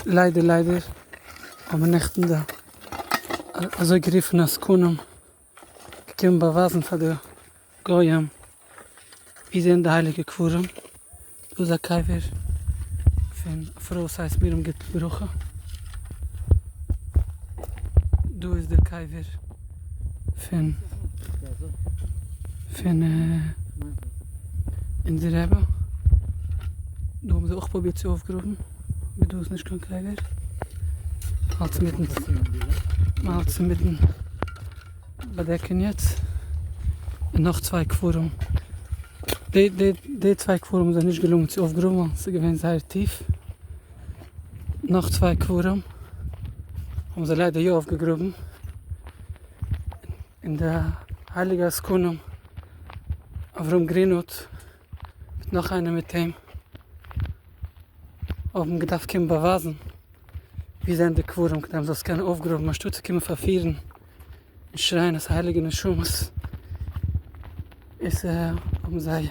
ליידער ליידער האבן נעכטן די אזוי גערופענע עסקנים געקומען באווייזן פאר די גוים ווי זענען די הייליגע קברים, דא איז א קבר פון א פרוי וואס הייסט מרים גיטל ברכה, דא איז די קבר פון פון אונזער רבי, דא האבן זיי אויך פרובירט צו אויפגראבן אבער דא איז נישט קיין קבר, מ'האלט אינמיטן מ'האלט אינמיטן באדעקן יעצט, און נאך צוויי קברים, די די די צוויי קברים איז זיי נישט געלונגען צו אויפגראבן ווייל ס'איז געווען זייער טיף, נאך צוויי קברים האבן זיי ליידער יא אויפגעגראבן, און די הייליגע עסקנים אברהם גרינהוט מיט נאך איינער מיט אים האבן געדארפט קומען באווייזן ווי זענען די קברים כדי מ'זאל עס קענען אויפגראבן אנשטאט צו קומען פארפירן און שרייען אז הייליגע נשמות איז האבן זיי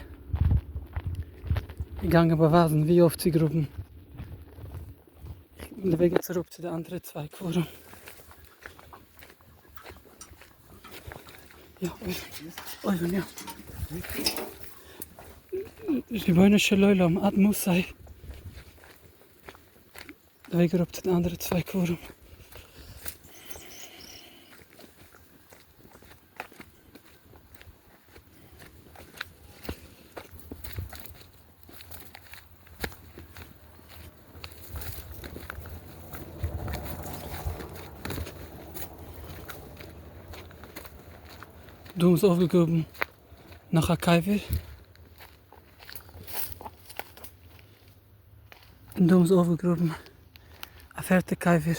געגאנגען באווייזן ווי אויפצוגראבן די וועג יעצט אראפ צו די אנדערע צוויי קברים. יא אויבן יא. רבונו של עולם עד מתי די וועג אראפ צו די אנדערע צוויי קברים. דא האבן זיי אויפגעגראבן נאך א קבר. און דא האבן זיי אויפגעגראבן א פערטע קבר.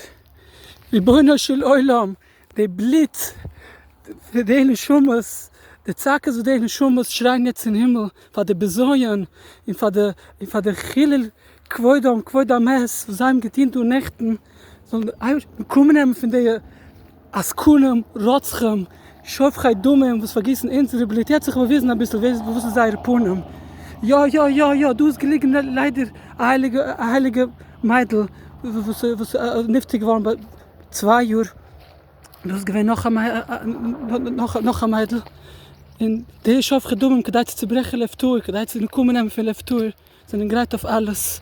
רבונו של עולם, די בלוט פון די נשמות, די צעקות וואס די נשמות שרייען יעצט אין הימל פאר די בזיון און פאר די און פאר די חילול כבודם כבוד המת וואס זיי האבן געטון דא נעכטן, זאל די אייבערשטער נקמה נעמען פון די עסקנים רוצחים שופכי דמים וואס פארגיסן אונזערע בלוט, יעצט זיך באוויזן אביסל ווער וואס איז זייער פנים, יא יא יא יא דא איז געליגן ליידער א הייליגע א הייליגע מיידל וואס וואס איז נפטר געווארן ביי צוויי יאר, דא איז געווען נאך א נאך א מיידל, און די שופכי דמים כדי צו צוברעכן לב טהור, כדי צו נקמה נעמען פון לב טהור, זענען גרייט אויף אלעס.